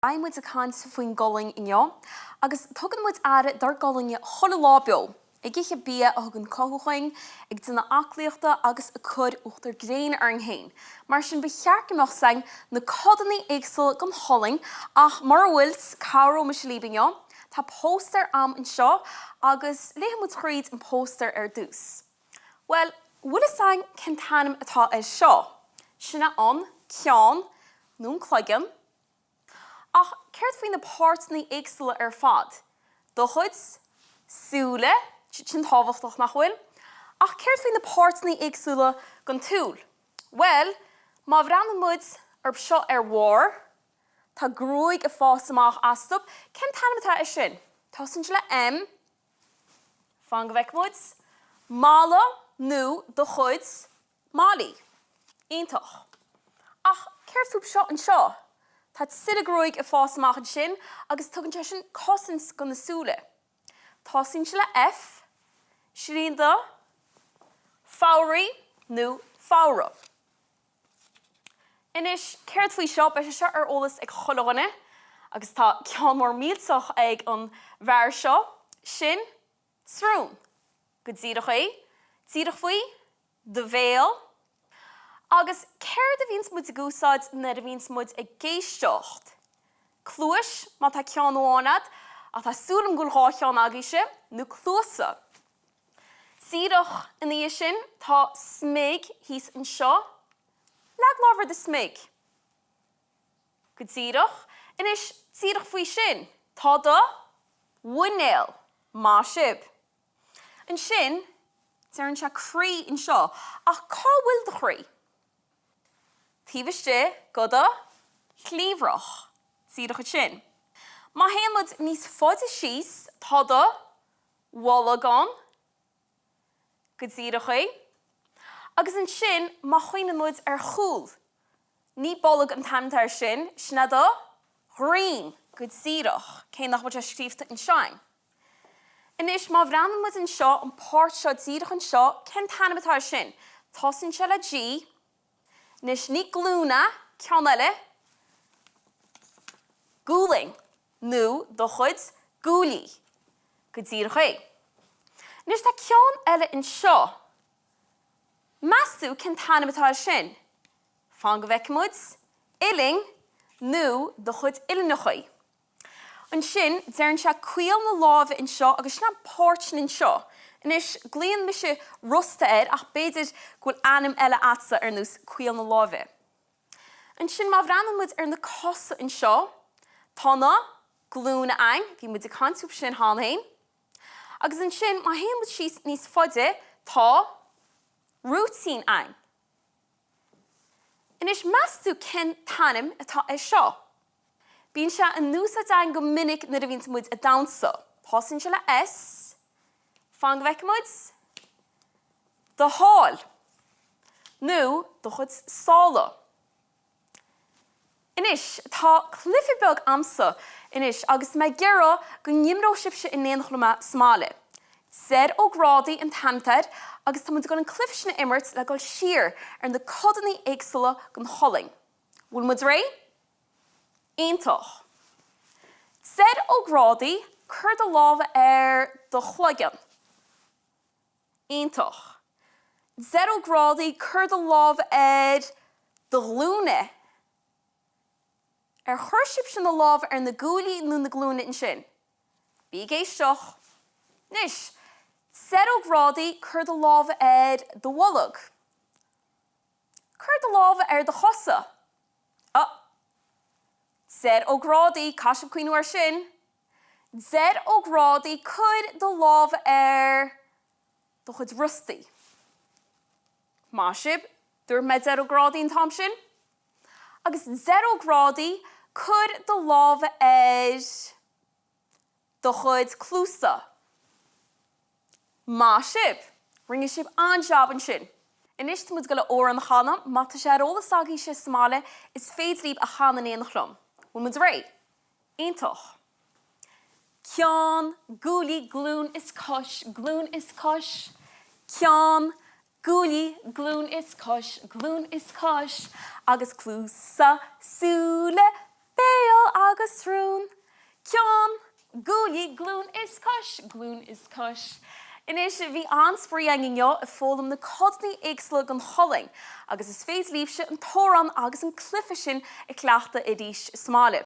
Beidh muid ag caint faoin gcolainn inniu agus tugann muid aire dár gcolainne chuile lá beo, ag ithe bia a thugann cothú chugainn, ag déanamh aclaíochta agus ag cur uachtar gréine orainn féin. Mar sin ba cheart go mbeadh 's againn na codanna éagsúla den cholainn ach mura bhfuil, cabhróidh mise libh inniu. Tá póstaer a'm anseo agus léifidh muid thríd an póstaer ar dtús. Bhuel, bhfuil 'fhios againn cén t-ainm atá air seo? Sin é an ceann nó an cloigeann. Ach céard faoi na páirteanna éagsúla ar fad? Do chuid súile, sin tábhachtach, nach bhfuil? Ach céard faoi na páirteanna éagsúla den tsúil? Bhuel, má bhreathnaíonn muid orthu seo ar bharr, tá gruaig ag fás amach astu. Cén t-ainm atá air sin? Tosaíonn sé le M. Fan go bhfeicfidh muid. Mala nó do chuid Malaí. Iontach. Ach céard fúb seo anseo? Tá tuilleadh gruaig ag fás amach ansin agus tugann sé sin cosaint do na súile. Tosaíonn sé le F, sin iad do fabhraí nó fabhra. Anois, céard faoi seo? Beidh sé seo ar eolas ag chuile dhuine agus tá ceann mór millteach ag an bhfear seo. Sin Srón. Go díreach é. Díreach faoi do bhéal. Agus céard a bhíonns muid ag úsáid nuair a bhíonns muid ag éisteacht? Cluais, má tá ceann amháin a'd, ach tá súil a'm go bhfuil 2 cheann agaibhse, nó cluasa. Díreach ina dhiaidh sin, tá smig thíos anseo. Leag lámh ar do smig. Go díreach. Anois, díreach faoi sin, tá do mhuinéal. Maith sibh. Ansin, deireann sé croí anseo, ach cá bhfuil do chroí? Taobh istigh go do chliabhrach. Díreach ansin. Má théann muid níos faide síos, tá do bholg ann. Go díreach é. Agus ansin, má chuimhníonn muid ar chúl, ní bolg an t-ainm atá air sin, sin é do dhroim, go díreach, cé nach bhfuil sé scríobhta anseo a'm. Anois, má bhreathnaíonn muid anseo, an páirt seo díreach anseo, cén t-ainm atá air sin? Tosaíonn sé le G. Anois, ní glún é, ceann eile, gualainn, nó do chuid guaillí. Go díreach é. Anois tá ceann eile anseo. Meas tú cén t-ainm atá air sin? Fan go bhfeicfidh muid. Uillinn nó do chuid uillinneacha. Ansin, deireann sé caol na láimhe anseo agus sin an páirt sin anseo. Anois, glaonn mise rosta air ach b'fhéidir go bhfuil ainm eile a'dsa ar nós caol na láimhe. Ansin, má bhreathnaíonn muid ar na cosa anseo, tá na glúine a'ainn, bhí muid ag caint fúb sin cheana féin. Agus ansin, má théann muid síos níos faide, tá rúitín a'ainn. Anois, meas tú cén t-ainm atá air seo? Bíonn sé in úsáid a'ainn go minic nuair a bhíonns muid ag damhsa. Tosaíonn sé le S. Fan go bhfeicfidh muid. Do sháil. Nó do chuid sála. Anois, tá cluiche beag a'msa anois agus tá mé ag iarraidh go n-imreodh sibhse in éineacht liom é sa mbaile. Deir Ó Grádaigh an t-ainm atá air agus tá muid ag dul an cluiche sin a imirt le dul siar ar na codanna éagsúla den cholainn. Bhfuil muid réidh? Iontach. Deir Ó Grádaigh, cuir do lámha ar do chloigeann. Iontach. Deir Ó Grádaigh, cuir do lámh ar do ghlúine. Ar chuir sibhse na lámha ar na guaillí nó na glúine ansin? Bí ag éisteacht. Anois, deir Ó Grádaigh, cuir do lámha ar do bholg. Cuir do lámha ar do chosa. Oh. Deir Ó Grádaigh, caithfidh sibh cuimhniú air sin. Deir Ó Grádaigh, cuir do lámha ar do chuid rostaí. Maith sibh, dúirt mé Deir Ó Grádaigh an t-am sin. Agus deir Ó Grádaigh, cuir do lámha ar do chuid cluasa. Maith sibh! Rinne sibh an-jab ansin. Anois tá muid ag dul amhrán a chanadh. Má tá sé ar eolas agaibhse sa mbaile, is féidir libh a chanadh in éineacht liom. Bhfuil muid réidh? Iontach. Ceann, guaillí, glúin is cois, glúin is cois. Ceann, guaillí, glúin is cois, glúin is cois. Agus cluasa, súile, béal. Béal agus srón, ceann, guaillí, glúin is cois, glúin is cois. Anois, bhí an-spraoi againn inniu ag foghlaim na codanna éagsúla den cholainn agus is féidir libhse an t-amhrán agus an cluiche sin a chleachtadh arís sa mbaile.